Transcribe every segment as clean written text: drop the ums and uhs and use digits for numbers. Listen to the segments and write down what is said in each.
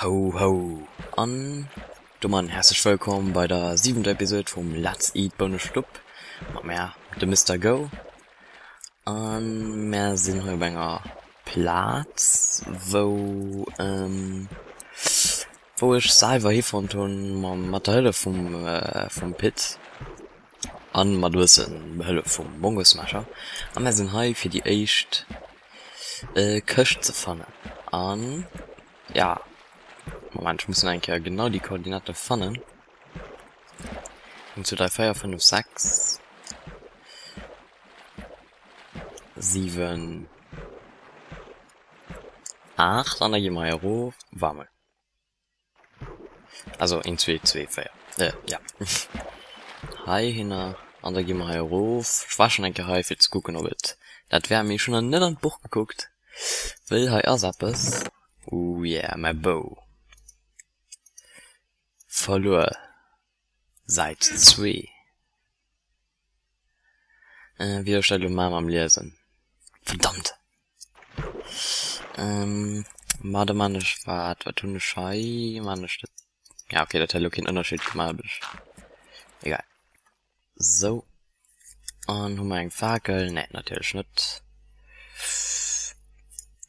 Ho ho an domat häerzlech wëllkomm bei der siwenter Episode vum Let's Eat Bouneschlupp mat mär, dem Mister Go. An mär sinn hei op enger Plaz wou wou ech selwer hifonnt hunn mat der Hëllef vum vum Pit an mat e bëssen Hëllef vum Mongosmasher. An mär sinn hei fir déi éischt Këscht ze fannen an ja Moment ech muss nach eng Kéier genau déi Koordinate fannen 1 2 3 4 5 6 7 8 an da gi mer hei erof war mol Also 1, 2, 2, 4. Äh, ja. Heihinner. An da gi mer hei erof. Ech war schonn eng Kéier hei, fir ze kucken, ob et dat war, mee ech hunn nach net an d'Buch gekuckt, wëll hei ass eppes. Ooh yeah, mäi Bou. Verluer. Säit 2. Äh, wéi soll ech dat elo maachen mam Liesen? Verdammt! Ähm, ma da maan ech, waart, wat hunn ech hei? Maan ech dat, ja okay, dat hätt elo keen Ënnerscheed gemaach, ob ech, egal. Sou, an hu mer eng Fakel? Nee, natierlech net.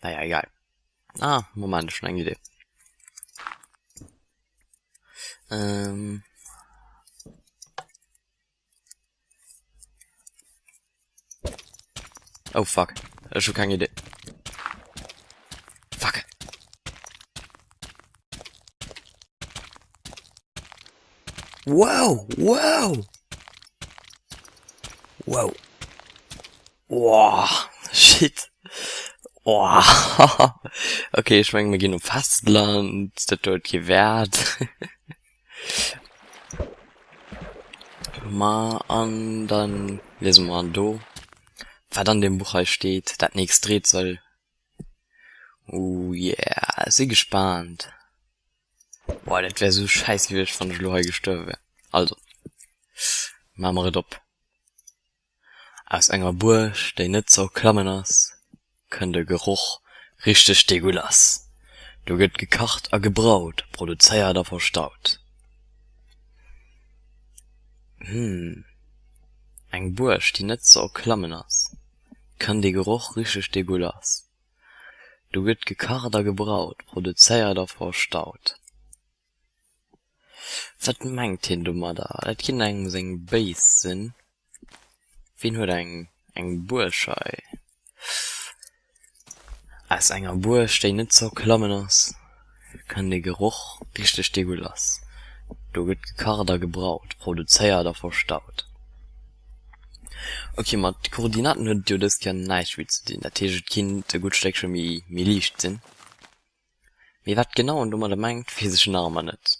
Naja, egal. Ah, Moment, ech hunn eng Idee. Ähm. Oh fuck, ech hu keng Idee. Fuck. Wow, wow. Wow. Wow, shit. Wow. Okay, ech menge mir ginn op Festland, dat do huet kee Wäert. Ma an dann liese mer do, wat an deem Buch hei steet, dat nächst Rätsel. Ooh yeah, ech si gespaant. Boah, dat wär sou schäiss gewiescht, wann ech elo hei gestuerwe wär. Also, maache mer et op. Aus enger Buerg, déi net ze erklammen ass, kënnt e Geroch, richteg degullass. Do gëtt gekacht a gebraut, produzéiert a verstaut. Hm, eng Buerg, déi net ze erklammen ass, kënnt ee Geroch, richteg degullass. Do gëtt gekacht a gebraut, produzéiert a verstaut. Wat mengt hien domadder? Dat kinnt engem seng Base sinn. Wien huet eng eng Buerg hei? Aus enger Buerg déi net ze erklammen ass, kënnt ee Geroch, richteg degullass. Do gëtt gekacht a gebraut, produzéiert a verstaut. Ok, mat Koordinaten huet et jo dës Kéier näischt méi ze dinn, dat heescht et kinnt e gutt Stéckche méi méi liicht sinn. Mee wat genau en domadder mengt, weess ech nach ëmmer net.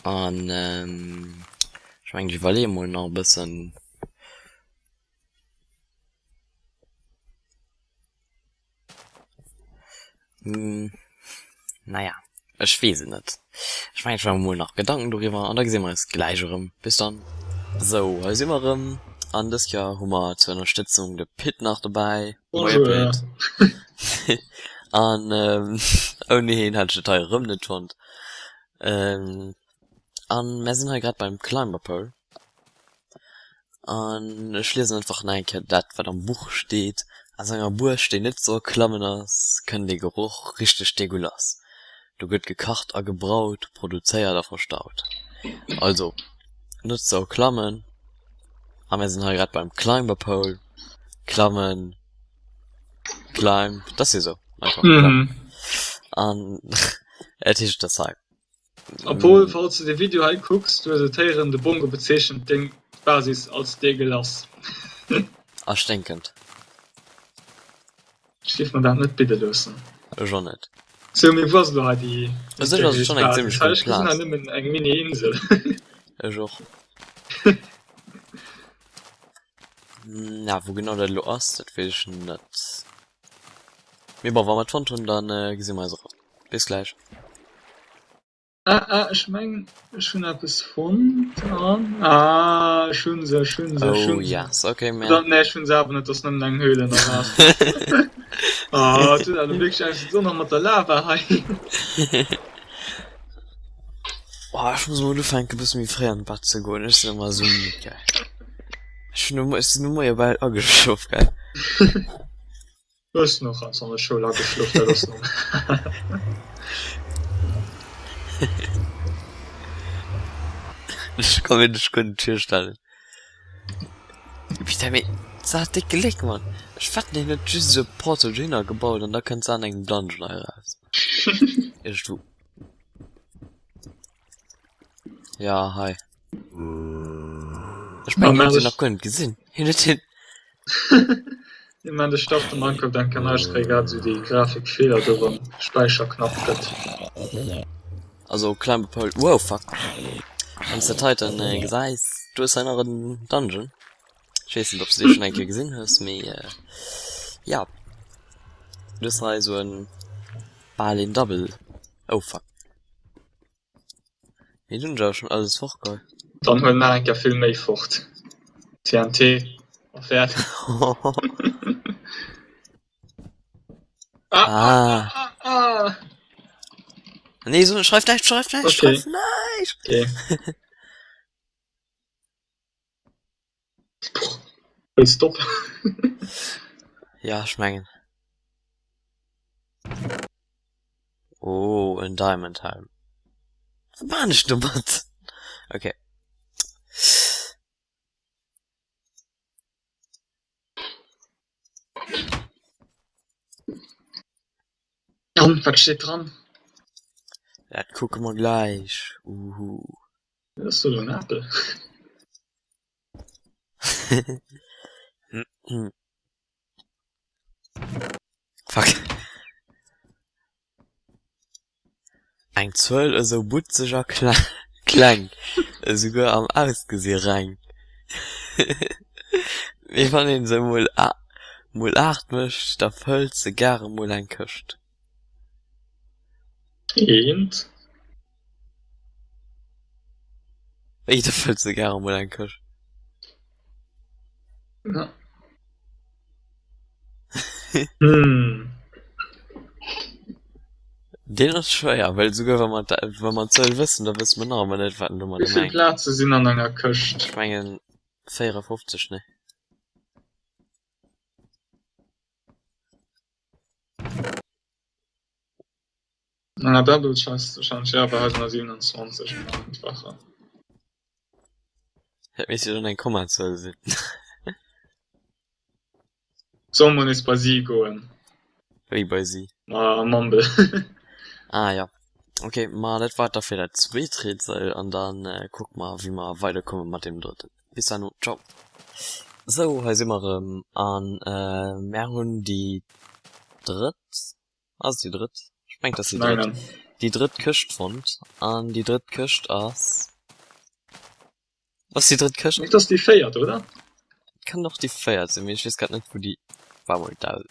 An ech mengen, ech iwwerleeë mol nach e bëssen. Naja, ech weess et net. Ech mengen, ech maache mer mol nach Gedanken doriwwer an da gesi mer eis gläich erëm. Bis dann! Sou, hei si mer erëm an dës Kéier hu mer zur Ënnerstëtzung de Pit nach dobäi. Moie Bonjour. Pit. An ouni heen hätt ech et hei erëm net fonnt. An mär sinn hei grad beim Climber Pole. An ech liesen einfach nach eng Kéier dat wat am Buch steet, Aus enger Buerg déi net ze erklammen ass, kënnt ee Geroch, richteg degullass. Do gëtt gekacht a gebraut, produzéiert a verstaut. Also net ze erklammen. A mär sinn hei grad beim Climber Pole. Klammen, climb, dat ass jo sou einfach Mhm. An et heescht dass hei. Obwuel, falls du de Video hei kucks, du hues et héieren, de Bongo bezeechent deng Basis als deegelass. A sténkend. Ech géif mer dat net bidde loossen. Ech och net. Sou, mee wou ass elo hei déi U sech ass et mysteriéis schonn eng Basis? zimmlech Hei, gutt ech gesinn hei Plaz. nëmmen eng Mini-Insel. Ech och. Ja, wou genau dat elo ass, dat weess ech net. Mee bon, wa mer et fonnt hunn, da gesi mer eis erëm. Bis gläich. Ah, ah, ech mengen, ech hunn eppes fonnt an. Ah, ech hunn se, ech hunn se, ech Oh hunn se. yes, okay, Oder, mä. nee, ech hunn se awer net, et ass nëmmen eng Höhle ënner Waasser. Oh, du huet wierklech aus so nach mat der Lava hei. Oh, ech muss mol ufänken e bësse méi fréi an d'Bett ze goen. Ech sinn ëmmer esou midd, gell. Ech hunn um, ech sinn um Moie bal ageschlof, gell. Ech sinn och ganz an der Schoul ageschlof, dat ass normal. Ech ka mir dech guer net virstellen. Putain, mee se hat déck Gléck, Mann. Ech wetten, hien huet just esou e Portal dohinner gebaut an da kënnt se an engem Dungeon hei eraus. Iergendwou. Ja, hei. Ech mengen, hien huet hien nach guer net gesinn. Hien huet hien. Ech man de starte Minecraft eng Kéier nei, ech kréie grad esou déi Grafikfeeler do wann Späicherknapp gëtt. Also Climb a Pole, wow fuck, wann s de d'heiten gesäis, do ass hei nach en Dungeon, ech weess net ob s de dee schonn eng Kéier gesinn hues, mee ja du hues hei esou en bal een Double, oh fuck. Mee dunn hunn ech awer schonn alles fortgeholl. Dann huel nach eng Kéier vill méi fort. TNT a fäerdeg. Ah, ah, ah, ah. Nee, so, schreif näischt, schreif näischt, Okay. schreif näischt! Okay. Wëlls d'op? Ja, ech mengen. Oh, en Diamond Helm. Wat maan ech domat? Okay. An, wat steet dran? Dat kucke mer gläich. Uhu. Dat ass do en Apel. Fuck. Eng Zuel esou butzeg a kleng, esouguer am Ausgesi reng. Mee wann een se mol 8 mécht, da fëllt se gare mol eng Këscht. Eent. Wéi, da fëllt se gare mol eng Këscht? Ja. Hm. Deen ass schwéier, well esouguer wa mer wa mer d'Zuel wëssen, da wësse mer nach ëmmer net, wat en Wéi domadder vill mengt. Plaze sinn an enger Këscht? Ech mengen 54, nee? An enger Double Chest wahrscheinlech, ja, bei eis 27 einfacher. Dat misst jo dann eng Kommazuel sinn. Solle mer nees bei si goen? Wéi bei si? Ma Mumble. Ah ja. Ok, ma dat war et da fir dat zweet Rätsel an dann kucke mer wéi mer weiderkomme mat deem drëtten. Bis dann, ciao. Sou, hei si mer erëm an mär hunn déi drëtt, ass et déi drëtt? Ech mengen et ass déi drëtt, déi drëtt Këscht fonnt an déi drëtt Këscht ass, ass déi drëtt Këscht? Et ass déi véiert, oder? Et kann och déi véiert sinn, mee ech weess grad net wou déi, waart mol, dat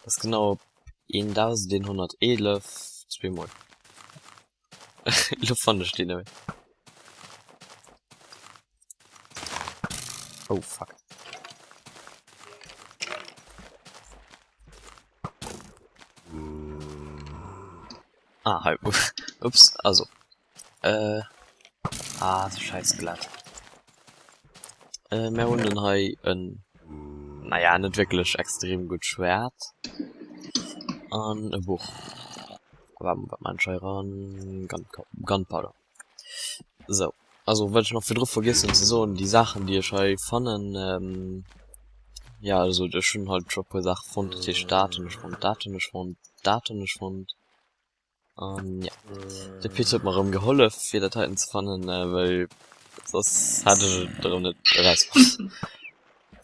ass genau op 1111 zweemol. Lo fannen ech déi net méi. Oh fuck. Ah, hei. Ups, also. Äh. Ah, so scheiß glatt. Äh, mir hunn dann hei en, naja, net wierklech extrem gutt Schwert. An e Buch. Wat maan ech hei eran? Gunpowder. Sou, also wat ech nach virdru vergiess hunn ze soen, déi Saachen déi ech hei fannen, jo also ech hunn halt scho puer Saache fonnt, dat heescht dat hunn ech fonnt, dat hunn ech fonnt, dat hunn ech fonnt an jo de Pit huet mer erëm gehollef fir dat heiten ze fannen, well soss hätt ech et erëm net erausfonnt.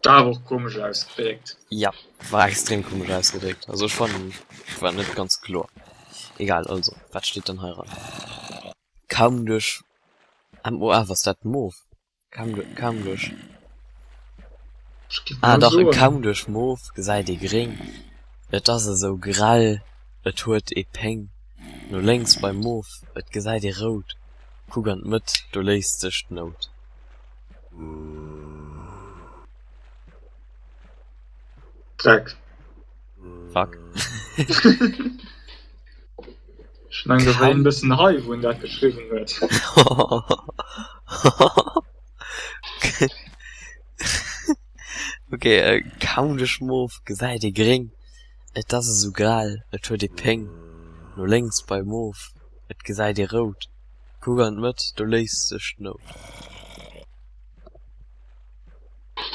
War awer och komesch ausgedréckt. Ja, war extrem komesch ausgedréckt. Also ech fannen war net ganz kloer. Egal, also wat steet dann hei ran? Kaum duerch MOF, ass dat Mof? Kaum duerch, kaum duerch, Ech géif ah mol dach, soen. kaum duerch Mof gesäit ee gréng, et ass esou grell, et huet ee Péng. No lénks beim Mof, et gesäit ee rout, kuck an d'Mëtt, do léist sech d'Nout. Dreck. Fuck. Ech mengen do war een bëssen high wou en dat geschriwwen huet. Ok, kaum de Schmof gesäit ee gréng, et ass esou grell, et huet ee Péng. No lénks bei Mof, et gesäit ee rout, kuck an d'Mëtt, do léist sech d'Nout.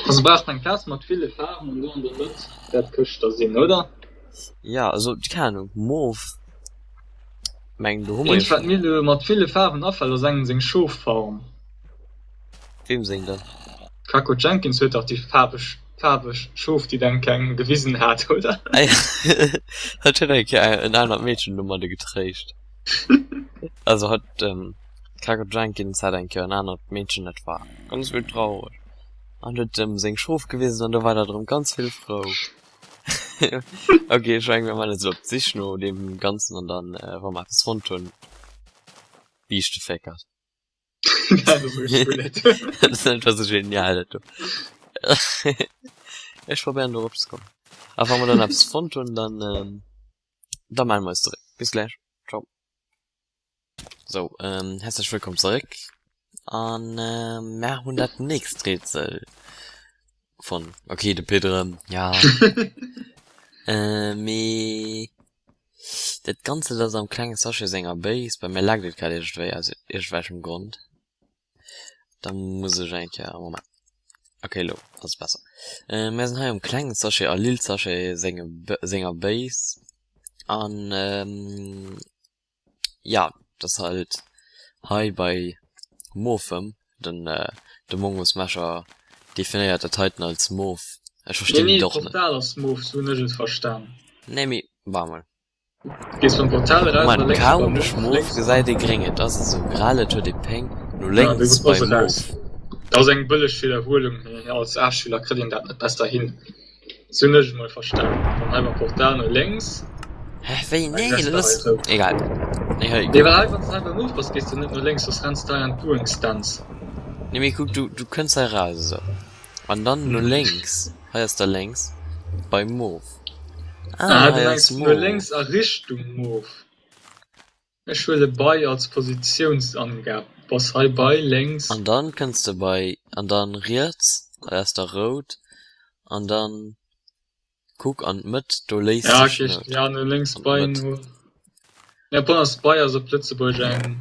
Also brauch eng Plaz mat ville Faarwen an do an der Mëtt wäert d'Këscht da sinn, oder? Ja, also keng Ahnung, Mof, mengen do hu mer jo Eent wat schon. mir elo mat ville Faarwen afält ass engem seng Schoffarm. Weem seng dann? D'Kako Jenkins huet dach déi faarweg faarweg Schof déi et eng gewisen hat, oder? Ah ja, hatt huet eng Kéier en anert Meedchen domadde getréischt. Also hatt, d'Kako Jenkins hat eng Kéier en anert Meedchen, dat war ganz vill traureg an huet em seng Schof gewisen an do war dat erëm ganz vill frou. Ok, ech mengen mir man eis elo op d'Sich no deem Ganzen an dann, wa mer eppes fonnt hunn, Biischteféckert. Dat ass wierklech gutt. Dat ass einfach sou genial dat do. Ech probéieren do erop ze kommen. A wa mer dann eppes fonnt hunn, dann da melle mer eis zeréck. Bis gläich. Ciao. Sou, häerzlech wëllkomm zeréck. An mär hunn dat nächst Rätsel fonnt. Ok, de Pit erëm, ja. Mee Dat Ganzt ass am klenge Sachet senger Base. Bei mir laggt et grad iergendwéi aus iergendwelchem Grond. Da muss ech eng Kéier, Moment. Ok, elo ass et besser. Mär sinn hei am klengen Sachet a Lil Sachet senge senger Base. An ja, dat ass halt hei bei Mofem. Den de Mongosmescher definéiert dat heiten als Mof. Ech Nee, verstinn nee, et och net. d'Portal ass mof, sou hunn ech et verstan. Nee, mee war mol. Gees vum Portal eraus an da Moment, lénks bei kaum mof, Mof lénks. gesäit ee gréng, et ass esou grell, et huet ee Péng, no Ah, du lénks bass bei eraus. Mof. Dat ass eng bëlleg Widderhuelung, als A-Schüler kritt een dat net besser hin. Sou hunn ech et mol verstan. Dann hei beim Portal no lénks. Hä, wéi? Hei Nee, gesäis dat de ass. hei rout. Egal. Nee, hei, Nee, kuck. well hei, wann s de hei beim Mof bass, gees de net no lénks, soss renns de hei an d'Goingstanz. Nee, mee kuck, du, du kënns hei eraus esou. An dann no lénks. Hei ass da lénks. Bei Mof. Ah, Ah, du hei ass mengs no Mof. lénks a Richtung Mof. Ech huele bei als Positiounsangaab. Bass hei bei lénks. An dann kënns de bei, an dann riets, hei ass da rout, an dann kuck an d'Mëtt, do léist Ja, sech okay, d'Nout. ja, no lénks An bei d'Mëtt. no. Ja, bon, ass bei ass op Lëtzebuergesch eng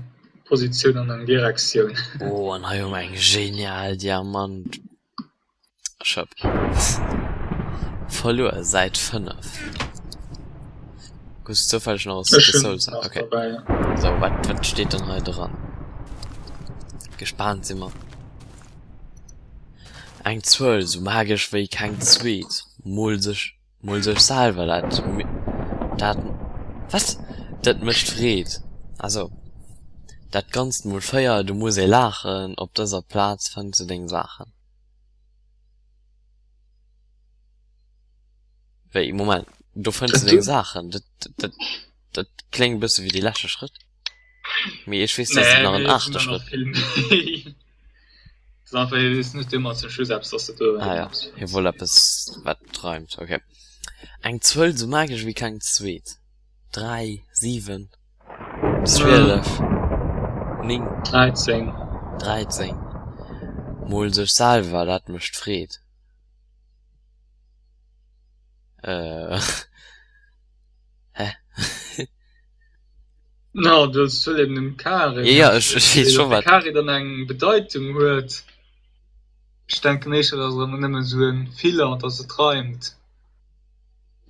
Positioun an eng Direktioun. Oh, an hei hu mer eng genial Diamant. Schëpp. Verluer, Säit 5. Hues du zoufälleg nach Ech de hunn Souls? nach Okay. dobäi, ja. Sou, wat, wat steet dann hei dran? Gespaant si mer. Eng Zuel, sou magesch wéi keng zweet, mol sech, mol sech selwer, dat, dat, wat? Dat mécht Freed. Also, dat Ganzt mol 4, do muss ee laachen, op dëser Plaz fënns de deng Saachen. Wéi, Moment, do fënns de deng Saachen? Dat, dat, dat kléngt e bësse wéi dee leschte Schrëtt. Mee ech weess, dass et Nee, nach en mee et sinn aachte der nach Schrëtt. vill méi. Dat ass einfach, hie weess net ëmmer zum Schluss eppes, dass de do Ah ja, eppes hie fënns. wollt eppes, wat reimt. Okay. Eng Zuel sou magesch wéi keng zweet. 3, 7, 12, 9. 13. 13. Mol sech selwer, dat mécht Freed. Äh. Hä? No, du wëlls d'Zuel eben um Carré. Ja, ja, ech, ech weess scho Dass de wat. Carré dann eng Bedeitung huet. Ech denken éischter, dass et nëmmen esou e Filler, dass et reimt.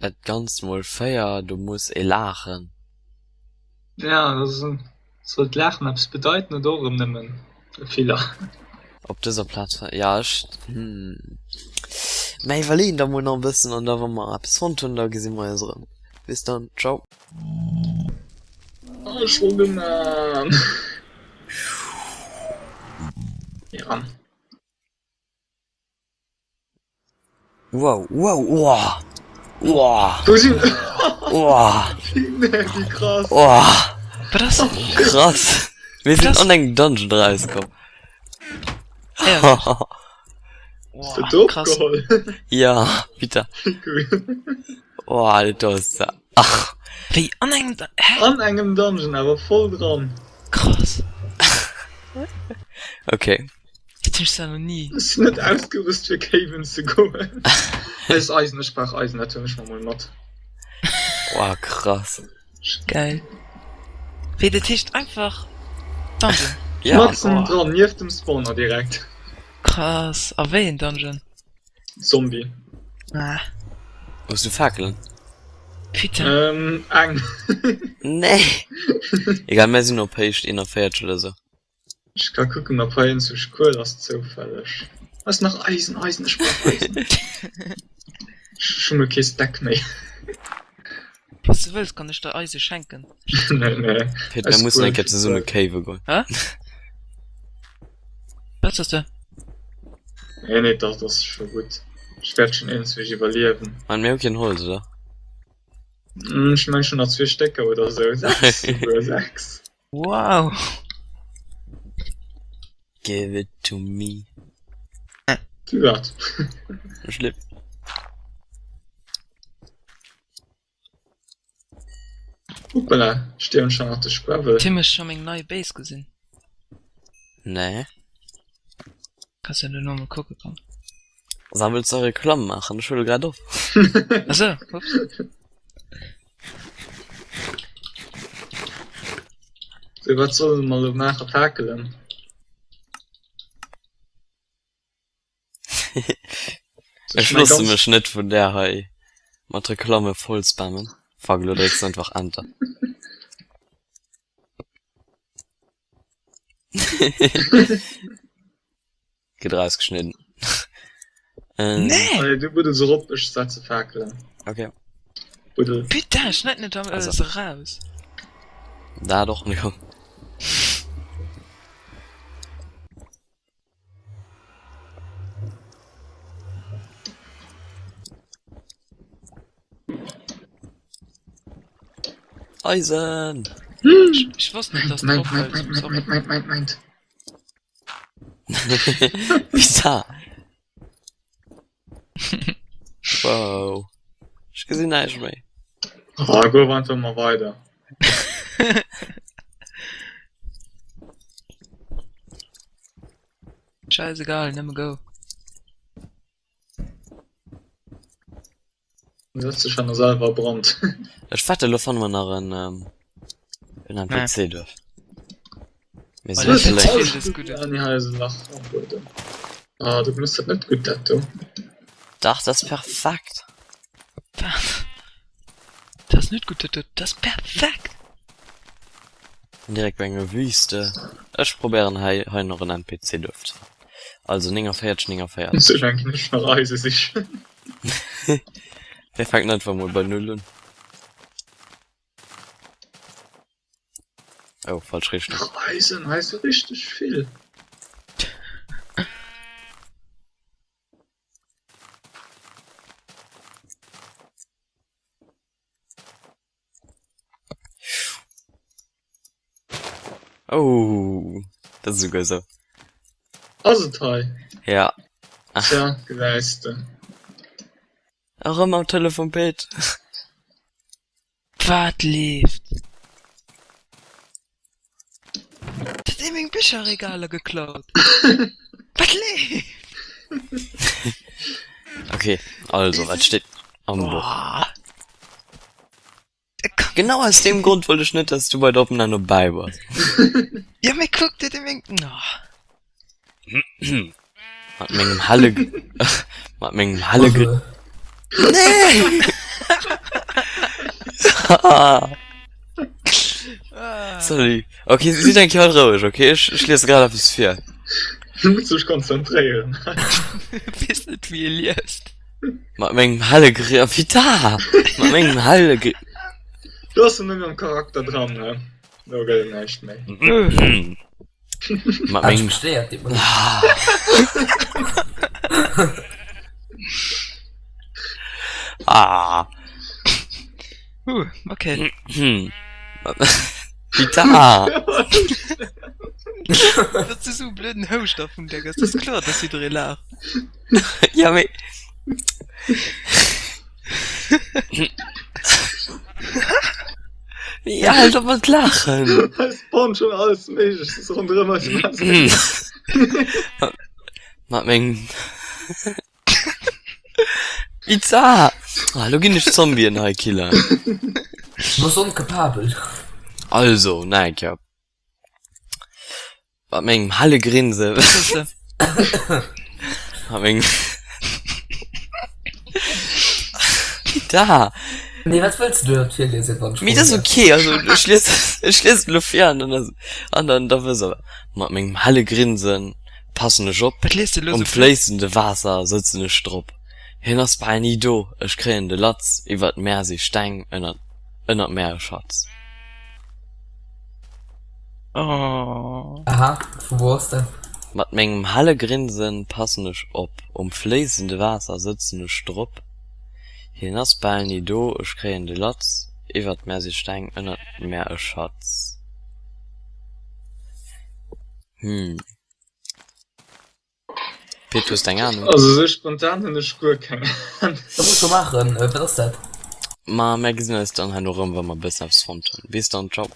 Dat Ganzt mol 4, do muss ee laachen. Ja, dat ass en. Soll d'Laachen eppes bedeiten oder och erëm nëmmen e Filler? Op dëser Plaz, ja ech, hm, mä iwwerleeën da mol nach e bëssen an da wa mer eppes fonnt hunn, da gesi mer eis erëm. Bis dann, ciao. Oh, ech wollt en man. Ja. Wow, wow, wow, wow, Wo sinn wow, Nee, wéi krass. wow, Wat ass? krass. Mir sinn ass- an engem Dungeon rauskomm. Ehrlech? Hues de Boah, krass. d'ofgeholl? Ja, bitter. Cool. Oh, dat do ass ach. Wéi an engem Dun hä? An engem Dungeon, awer voll dran. Krass. Okay. Dat hunn ech zwar nach ni. Ech sinn net ausgerüst fir caven ze goen. Hei ass Eisen, ech brauch Eisen, dat huelen ech mer mol mat. Oh, krass. Geil. Wéi dat heescht einfach Dungeon? Ja. Matzen Oh. dran, nieft dem Spawner direkt. Krass. A wéi een Dungeon? Zombie. Ah. Hues du Fakelen? Putain. Ähm, eng. Nee. Egal, mir sinn op Héicht 41 oder sou. Ech ka kucken ob hei enzwousch Kuel ass zoufälleg. Hei ass nach Eisen, Eisen, ech brauch Eisen. Ech hu mol kee Stack méi. Wann s du wëlls kann ech der Eise schenken. Nee, nee. Pit, mir mussen eng Kéier zesumme cave goen. Hä? Wat soss de? Nee, nee, dat ass scho gutt. Ech wäert schonn enzwousch iwwerliewen. An mir hu keen Holz, oder? Ech mengen ech hunn nach zwee Stécker oder sou. Sechs, souguer sechs. Wow! Give it to me. Firwat? Schlipp. Hoppala, stierwen schon nach de Squabble. Tim hues scho meng nei Base gesinn? Nee. Kanns jo duerno mol kucke kommen. Sa wëlls de Reklamm maachen? Ech huele grad op. Asou, ups. Sou, wat solle mer elo maachen? Fakelen? Ech loosse mech net vun där hei mat Reklamme vollspammen. Fuck, elo drécks de einfach Enter. Gëtt erausgeschnidden. Nee! Allez, du buddels erop, ech setze Fakelen. Okay. Buddel. Putain, schneid net alles Also. eraus. Dat och net. Eisen! Ech, ech wosst net, dass du Meint, opfäls. meint, meint, Sorry. meint, meint, meint, meint. Bizarr. Wow. Ech gesinn näischt méi. Oh, gouf einfach mal weider. Scheißegal, nëmme go. Setzt sech an der selwer a Brand. Ech wette lo fanne mer nach en en NPC Duerf. Mir Oh, sinn dat net ass eleng. vill des Guddes. Ah, nee, hei ass e Lach am Buedem. Ah, du benotzt dat net gutt, dat do. Dach, dat ass perfekt. Wat? Dat ass net gutt, dat do. Dat ass perfekt! Direkt bei enger Wüste. Ech probéieren hei hei nach en NPC Duerf ze fannen. Also 49 49. Sou laang ginn ech nach Eise sichen. Mir fänken einfach mol bei Null un. Oh, falsch Richtung. Nach Eisen, hei ass richteg vill. Oh, dat ass esouguer esou. Ass et hei? Ja. Tja, gesäis de. Erëm am Telefon Pit. Wat leeft? Huet ee meng Bicherregaler geklaut? Wat leeft? Okay, also wat steet am Buch? Boah. Genau aus deem Grond wollt ech net, dass du bei der Opnam dobäi bass. Ja mee kuck dir de meng. Oh. Mat mengem hellege mat mengem hellege Nee! Sorry. Okay, sidd eng Kéier roueg, okay? Ech, ech liese grad eppes vir. Du muss dech konzentréieren. Weess net wéi e liest. Mat mengem hellege Vita! Mat mengem hellege. Du ass en net am Charakter dran, ne? Do gëtt et näischt méi. Mat mengem. Ah. Uh, okay. Hm. Vita! Dass du sou e blöden Houscht da vum Deck ass, dat ass kloer, dass jidderee laacht. Ja, mee. Ja, halt op mat laachen! Hei spawnt schon alles Méiglechs ronderëm eis Base. Mat mengem. Pizza! Ah, lo ginn ech Zombien hei killen. Du bass onkapabel. Also, nach eng Kéier. Mat mengem helle Grinse. Mat mengem. Da! Nee, wat wëlls du dat virliesen, wann ech Mee dat ass okay, also ech lies, ech lies et elo vir an dann ass, an dann, da wësst der. Mat mengem helle Grinsen passen ech op, Wat liest de elo um sou vir? fléissende Waasser sëtzen ech drop. Hien ass bal ni do, ech kréien de Latz, iwwert d'Mäer si Steng, ënnert, ënnert Mäer e Schatz. Oh. Aha, vu wou ass dat? Mat mengem helle Grinsen passen ech op, um fléissende Waasser sëtzen ech drop, hien ass bal ni do, ech kréien de Latz, iwwert mär si Steng, ënnert mär e Schatz. Hm. Pit, hues d'eng Ahnung? Also sou spontan hunn ech guer keng Ahnung. Dat muss scho maachen, wat ass dat? Ma mär gesinn eis dann herno rëm, wa mer e bëssen eppes fonnt hunn. Bis dann, ciao.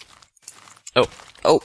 Oh, oh.